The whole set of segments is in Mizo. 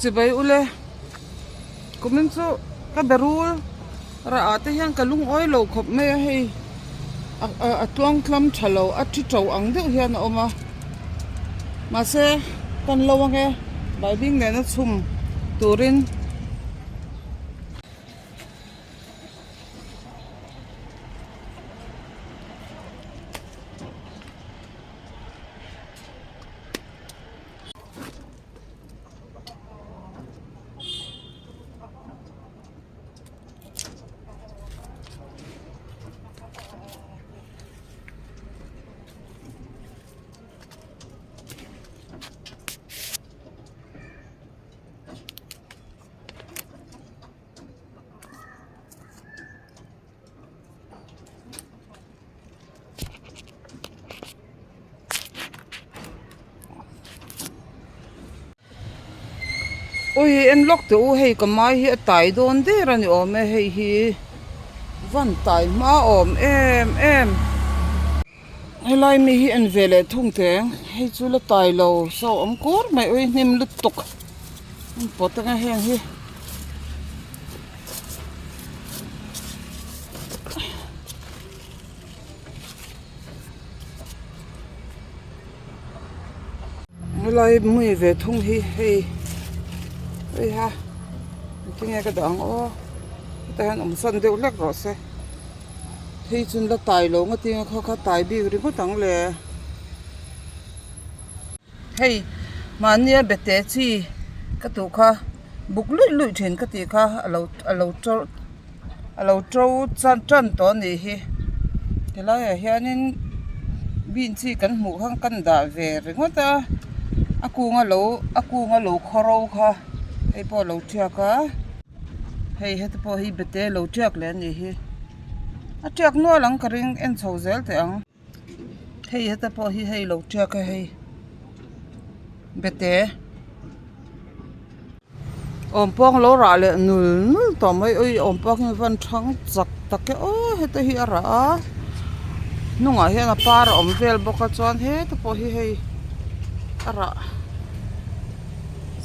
Chibai ule kumin chu ka berul rah ah te hian ka lungawi lo khawp mai a hei a tluang tlam tha lo a thi to ang deuh hian a awm a mahse kan lo ange baibing nena chhum turin. Ui en lawk teh u hei ka mai hi a tai dawn der a ni awm e hei hi van tai hma awm em em helai mi hi en ve leh thung teh ang hei chu la tai lo saw awm kur mai ui hnim lutuk an pawt anga heng hi. Helai hmui ve thung hi hei hei ha engtin nge ka dah ang aw hetah hian awm sawn deuh hlek rawh se phei chu la tai lo nga tinge khaw kha tai bik ringawt ang le hei mahnia bete chi ka duh kha buk luih luih thin ka tih kha a lo a lo to a lo to chan tan tawh a nih hi tilaiah hianin bean chi kan hmuh khan kan dah ve ringawt a a kung a lo a kung a lo khawro kha hei pawh a lo tiak a hei heti pawh hi bete a lo tiak leh a nih hi a tiak nual ang ka ring en chho zel teh ang. Hei heta pawh hi hei lo tiak a hei bete awm pawng lo rah leh nul nul tawh mai ui awm pawng hi van thang chak tak e aw heta hi a rah a hnungah hian a par a awm vel bawk a chuan heta pawh hi hei a rah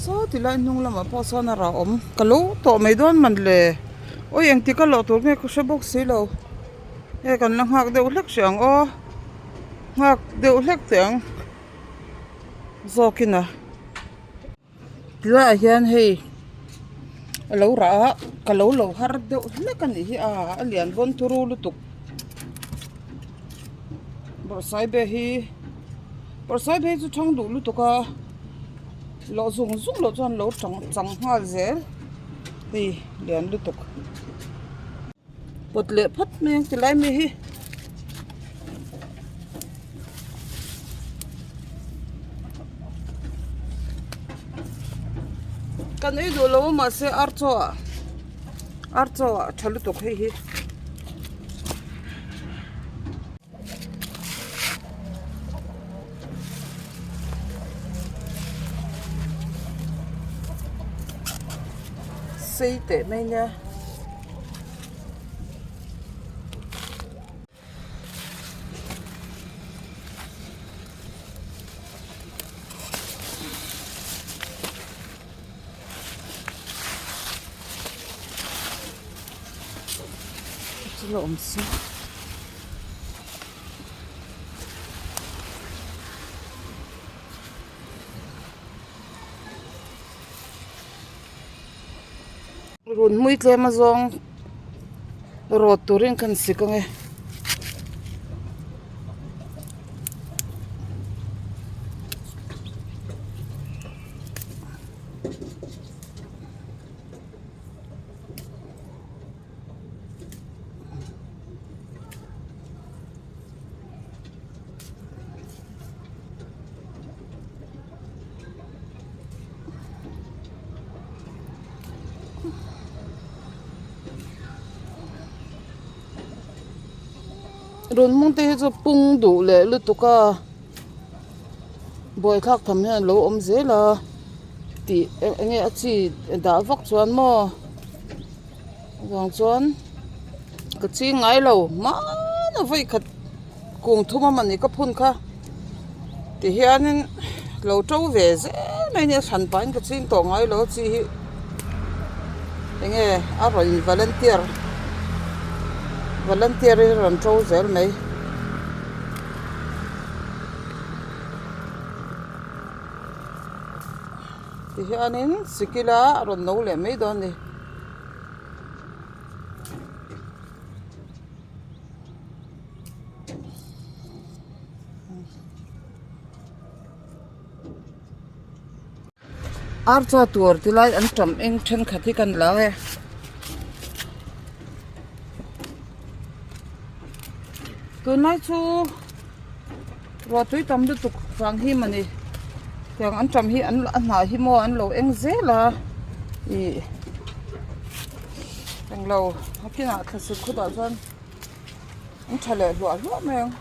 saw ti lai hnung lamah pawh sawn a rah awm ka lo tawh mai dawn man le awi engtik a lawh tur nge ka hre bawk si lo. Hei kan la nghak deuh hlek hrih ang aw nghak deuh hlek teh ang zawkin a tilaiah hian hei a lo rah a ka lo lo har deuh hlek a nih hi a a lian bawn turu lutuk bawrhsaibe hi bawrhsaibe hi chu thang duh lutuk a lawh zung zung loh chuan lo chang chang nghal zel hei lian lutuk. Pawt leh phawt mai ang tilai mi hi. Kan ei duh lo a mahse ar chaw ah ar chaw ah tha lutuk hei hi. Sei teh mai nia. Chu awm se. Run hmui tlem a zawng rawt turin kan sik ang e. Run hmung te hi chu pung duh leh lutuk a buaithlak tham hian alo awm zel a tih eng nge a chi dah vak chuan maw avang chuan ka ching ngai lo hmana vawi khat kum thum a mawni ka phun kha ti hianin. Lo to ve zel mai a nia hran pahin ka ching tawh ngai lo chi hi enge a rawn in volunteer volunteer in a rawn to zel mai. Tihianin sikila a rawn no leh mai dawn a ni. Ar chaw tur ti lai an tam eng thenkhat hi kan la e. Tunlai chu ruah tui tam lutuk vang hi mawni tiang an tam hi an a hnah hi maw an lo eng zel a ih englo a kinah thlasik khutah chuan. An tha leh hluah hluah mai ang.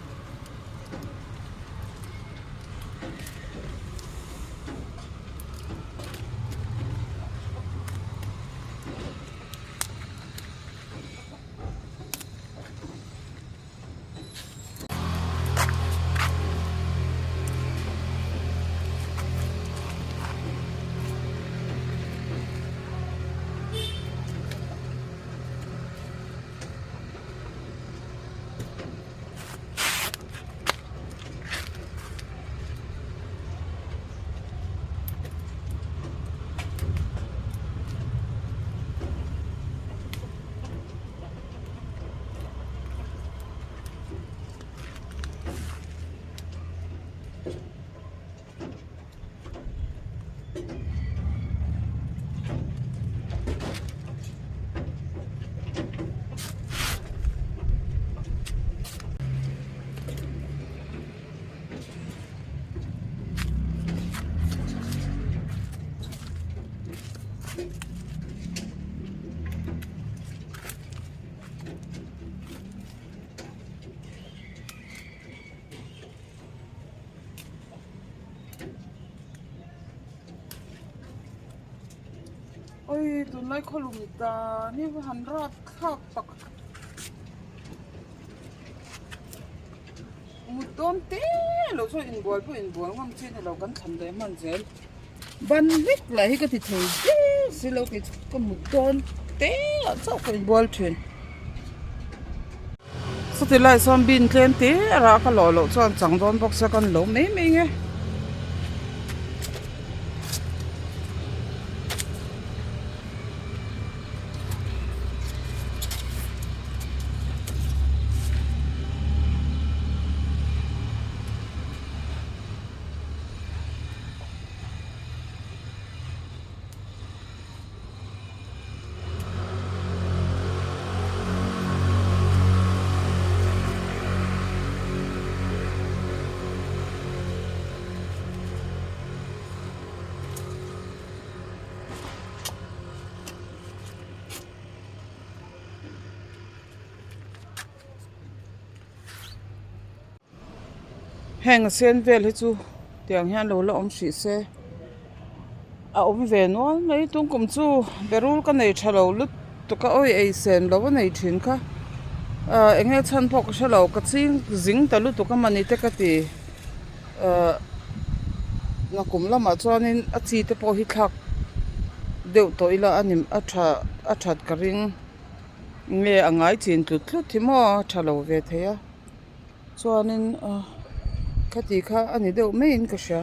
Oi tunlai khawlum dan hi va han rat thlak tak mut dawn te lo chuan inbual pawh inbual ngam chi ni lo kan thlan leh hman zel ban vek lah hi ka ti thei zel si lo kei chu ka mut dawn te ah chauh ka inbual thin. Chuti lai chuan bin tlem te a rah ka lawh loh chuan chang dawn bawk se kan lo mai mai nge. Heng a sen vel hi chu tiang hian lo la awm hrih se a awm ve nual mai tung kum chu berul ka nei tha lo lutuk a awi ei sen lo a nei thin kha ah eng nge chhan pawh ka hre lo ka ching zing ta lutuk a mawni te ka ti ah nakum lamah chuanin a chi te pawh hi thlak deuh tawh ila a ni a tha a that ka ring. Nge a ngai chin tlut tlut hi maw a tha lo ve thei a chuanin ah khati kha a ni deuh maiin ka hria.